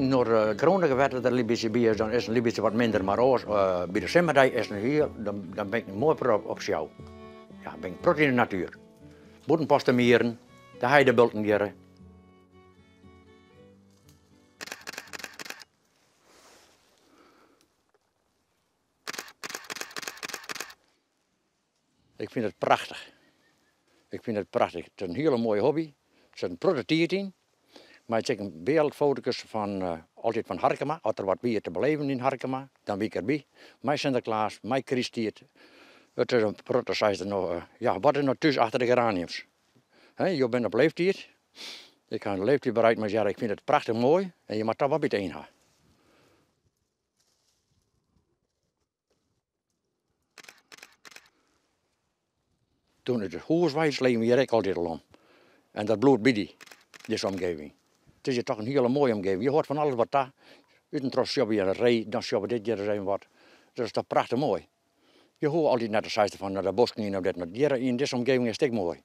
wiken no't de coronawet der in bytsje by is, dan is it in bytsje wat minder. Mar oars, by de simmerdei is it hiel, dan bin ik in moai protte op sjou. Ja, bin ik in protte yn de natuer. Bûtenpostermieren, de heidebulten hjirre. Ik fyn it prachtich. Ik fyn it prachtich. It is in hiele moaie hobby. Der sit in protte tiid yn. Ik meitsje ek in wereldfotokes fan altyd fan Harkema. As der wat wie te beleven yn Harkema, dan wie ik derby. Mei Sinterklaas, mei krysttiid. It is in protte, seist der no, ja, wat is no thús achter de geraniums? He, jo binne op leeftiid. Ik ha in leeftiid bereikt, mar ja, ik fyn it prachtich moai en je moatte toch wat by it ein ha. Toen it hûs wei slepen hjir ek altyd al om. En dat bliuwt by dy, dizze omgeving. It is hjir toch in hiele moaie omgeving. Je hoort fan alles wat ta. Ut en troch sjogge we hjir in ree, dan sjogge we dit hjir ris even wat. Dat is toch prachtich moai. Je hoege altyd net te sizzen fan nei de bosken yn of dit, mar hjir yn dizze omgeving is it ek moai.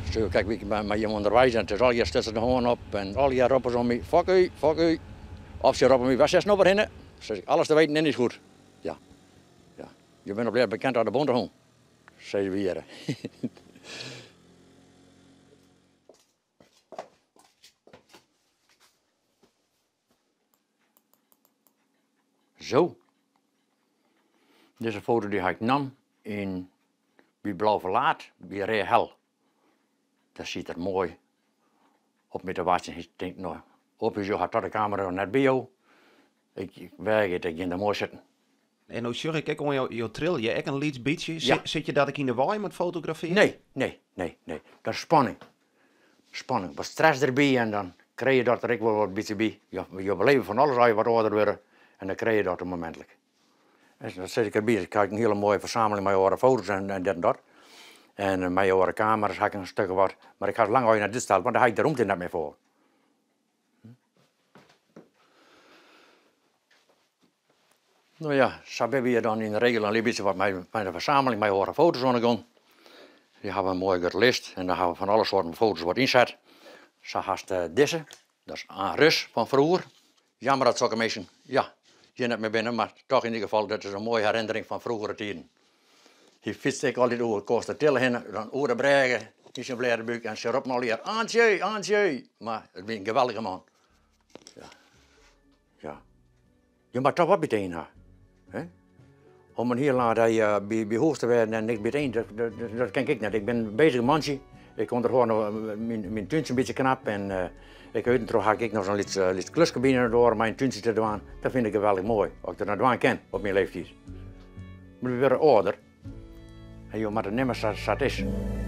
Sjoch, kijk, ik ben mei jim ûnderweis en it is allegear stutsen de hân op en allegear roppe se om my, fuck u, fuck u. Of se roppe my, wêr sitst no wer hinne? Sis ik, alles te weten en is goed. Ja, ja. Je binne op lear bekend as de bonte hûn, sizze we hjirre. Zo. Dizze foto dy ha ik nam yn by Blau Verlaat by Reahel. Dêr siet er moai op my te wachtsjen. Hy tinkt no, op jo ha toch de kamera noch net by jo. Ik weagje it, ik gean der moai sitten. En no sjoch ik ek oan jo, jo trilje ek in lyts bytsje. Ja. Sit je dat ek yn de wei mei it fotografearjen? Nee, nee, nee, nee. Dat is spanning. Spanning, wat stress derby en dan krije je dat der ek wol wat bytsje by. Jo beleve fan alles as je wat âlder wurde en dan krije je dat momintlik. En dan sis ik derby, ik ha in hiele moaie fersameling mei âlde foto's en dit en dat. En mei âlde kamera's ha ik in stik of wat, mar ik ha se lang al net útstald, want dêr ha ik de rûmte net mear foar. No ja, sa binne we hjir dan yn de regel in lyts bytsje wat mei de fersameling mei âlde foto's oan de gong. Wy hawwe in moaie grutte list en dêr hawwe we fan alle soarten foto's wat ynset. Sa hast dizze, dat is Aan Rus fan froeger. Jammer dat sokke minsken, ja, hjir net mear binne, mar toch yn ieder gefal, dat is in moaie herinnering fan froegere tiden. Hy fytste ek altyd oer Koatstertille hinne, dan oer de brêge yn syn blêde búk en se roppen allegear Aantsje, Aantsje! Mar it wie in geweldige man. Ja. Ja. Je moatte toch wat by it ein ha. Hè? Om in hiel lange dei by hûs te wêzen en niks by it ein, dat kin ik net. Ik bin in bezich mantsje. Ik ûnderhâld no myn túntsje in bytsje knap en ik út en troch ha ik ek noch sa'n lyts, lyts kluske by de doar om mei in túntsje te dwaan. Dat fyn ik geweldich moai, as ik dat noch dwaan kin op myn leeftiid. Mar we wurde âlder en jo moatte nimme sa't it is.